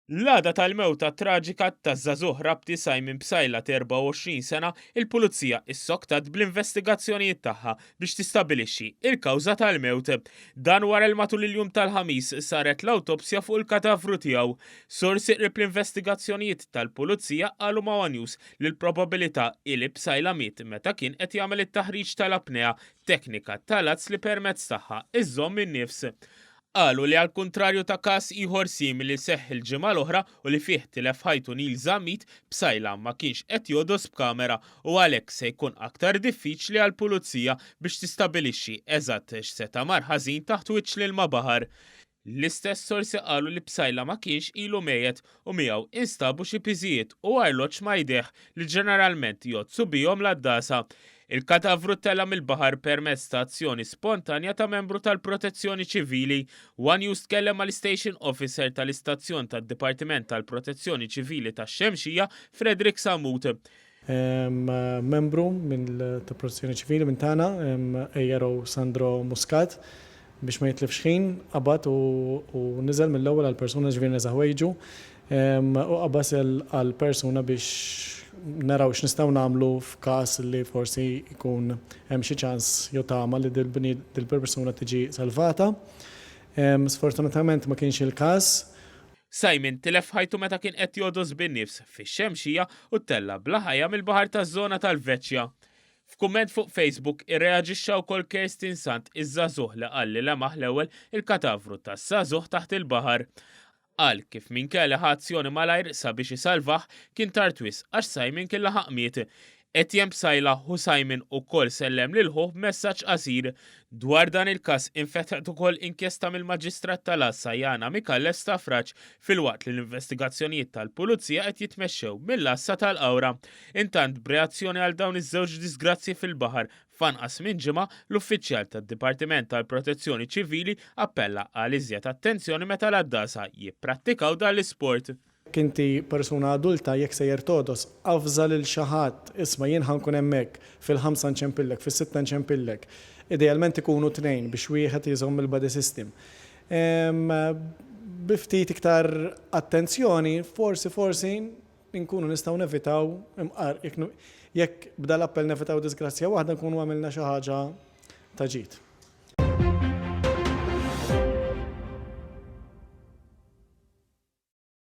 L-għada tal-mewta traġika taż-żagħżugħ Rabti Simon Psaila ta' 24 sena, il-Pulizija issoktat bl-investigazzjonijiet tagħha biex tistabilixxi il-kawża tal-mewt. Dan wara li matul il-jum tal-Ħamis saret l-awtopsja fuq il-katavru tiegħu. Sorsi qrib l-investigazzjonijiet tal-Pulizija qalu ma' one News li l-probabilità hi li Psaila miet meta kien qed jagħmel it-taħriġ tal-apnea, teknika tal-għads li permezz tagħha iżżomm in-nifs. Qalu li għall-kuntrarju ta' każ ieħor simili li seħħ il-ġimgħa l-oħra u li fih tilef ħajtu Neil Zammit, Psaila ma kienx qed jogħdos b'kamera u għalhekk se jkun aktar diffiċli għall-Pulizija biex tistabilixxi eżatt x'seta' mar ħażin taħt wiċċ l-ilma baħar. L-istess sorsi qalu li Psaila ma kienx ilu mejjet u miegħu instabu xi piżijiet u arloġġ ma' jdejh li ġeneralment jgħoddsu bihom l-għaddasa. Il-katavru ttella' mill-baħar permezz ta' azzjoni spontanja ta' membru tal-Protezzjoni Ċivili. One News tkellem mal-Station Officer tal-Istazzjon tad-Dipartiment tal-Protezzjoni Ċivili tax-Xemxija, Frederick Sammut. Membru mill-Protezzjoni Ċivili minn tagħna, ARO Sandro Muscat, biex ma jitlifx ħin, qabad u niżel mill-ewwel għall-persuna, ġifieri neża' ħwejġu u qabas għall-persuna biex naraw x'nistgħu nagħmlu f'każ li forsi jkun hemm xi ċans jew tama li dil-persuna tiġi salvata. Sfortunatament ma kienx il-każ. Simon tilef ħajtu meta kien qed jogħdos bin-nifs fix-Xemxija u ttella' bla ħajja mill-baħar taż-żona tal-Veċċja. F'kumment fuq Facebook irreaġixxa wkoll Kerstin Sant iż-żagħżugħ li qal li lemaħ l-ewwel il-katavru taż-żagħżugħ taħt il-baħar. Qal kif minkejja li ħa azzjoni malajr sabiex isalvah, kien tard wisq għax Simon kien laħaq miet. Etienne Psaila ħu Simon ukoll sellem lil ħuh b'messaġġ qasir. Dwar dan il-każ infetħet ukoll inkjesta mill-Maġistrat tal-Għassa Yana Micallef Stafrace filwaqt li l-investigazzjonijiet tal-Pulizija qed jitmexxew mill-Għassa tal-Qawra. Intant, b'reazzjoni għal dawn iż-żewġ diżgrazzji fil-baħar f'anqas minn ġimgħa, l-uffiċjal tad-Dipartiment tal-Protezzjoni Ċivili appella għal iżjed attenzjoni meta l-għaddasa jipprattikaw dan l-isport. Jekk inti persuna adulta, jekk sejjer togħdos, avża lil xi ħadd, isma' jien ħa nkun hemmhekk, fil-ħamsa nċempillek, fis-sitta nċempillek. Idealment ikunu tnejn biex wieħed iżomm il-buddy system. Bi ftit iktar attenzjoni, forsi forsi nkunu nistgħu nevitaw imqar jekk b'dal-appell nevitaw diżgrazzja waħda nkunu għamilna xi ħaġa ta' ġid.